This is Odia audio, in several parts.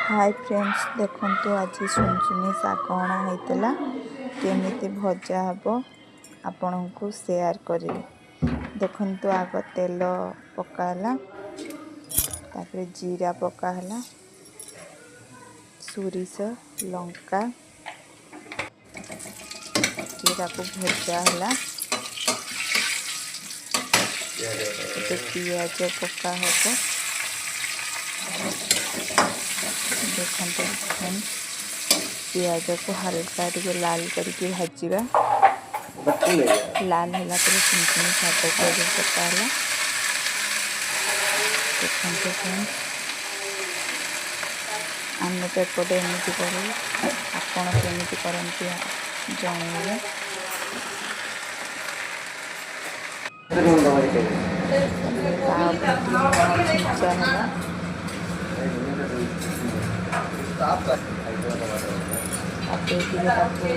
ହାଇ ଫ୍ରେଣ୍ଡସ୍, ଦେଖନ୍ତୁ ଆଜି ସୁନସୁନି ଶାଗ ଅଣା ହେଇଥିଲା। କେମିତି ଭଜା ହେବ ଆପଣଙ୍କୁ ସେୟାର କରିବି। ଦେଖନ୍ତୁ, ଆଗ ତେଲ ପକା ହେଲା, ତାପରେ ଜିରା ପକା ହେଲା, ସୋରିଷ, ଲଙ୍କା ଟିକେ ତାକୁ ଭଜା ହେଲା। ଏବେ ପିଆଜ ପକା ହେବ। ଦେଖନ୍ତୁ ଫ୍ରେଣ୍ଡସ୍, ପିଆଜକୁ ହାଲକା ଟିକେ ଲାଲ କରିକି ଭାଜିବା। ଲାଲ ହେଲା ପରେ ସୁନସୁନି ଶାଗକୁ ଏବେ ପକା ହେଲା। ଦେଖନ୍ତୁ ଫ୍ରେଣ୍ଡସ୍, ଆମେ ତ ଏପଟେ ଏମିତି କରୁ, ଆପଣ କେମିତି କରନ୍ତି ଜଣେଇବେ। ତାପରେ ତା ଉପରେ ଟିକେ ଲୁଣ ଛିଞ୍ଚା ହେଲା। ତାପରେ ଟିକେ ତାକୁ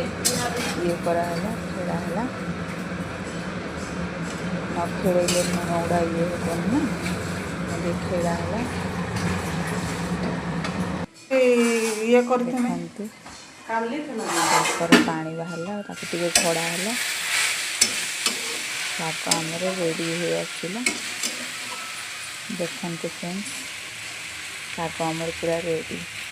ଇଏ କରାହେଲା, ଖେଳା ହେଲା। ନ ଖେଳେଇଲେ ଲୁଣ ଗୁଡ଼ା ଇଏ ହେବନି ନା, ଟିକେ ଖେଳା ହେଲା। ଇଏ କରିଥିମେ। ଦେଖନ୍ତୁ, ଶାଗର ପାଣି ବାହାରିଲା, ତାକୁ ଟିକେ ଘୋଡ଼ା ହେଲା। ଶାଗ ଆମର ରେଡ଼ି ହେଇ ଆସିଲା। ଦେଖନ୍ତୁ ଫ୍ରେଣ୍ଡସ୍, ଶାଗ ଆମର ପୁରା ରେଡ଼ି।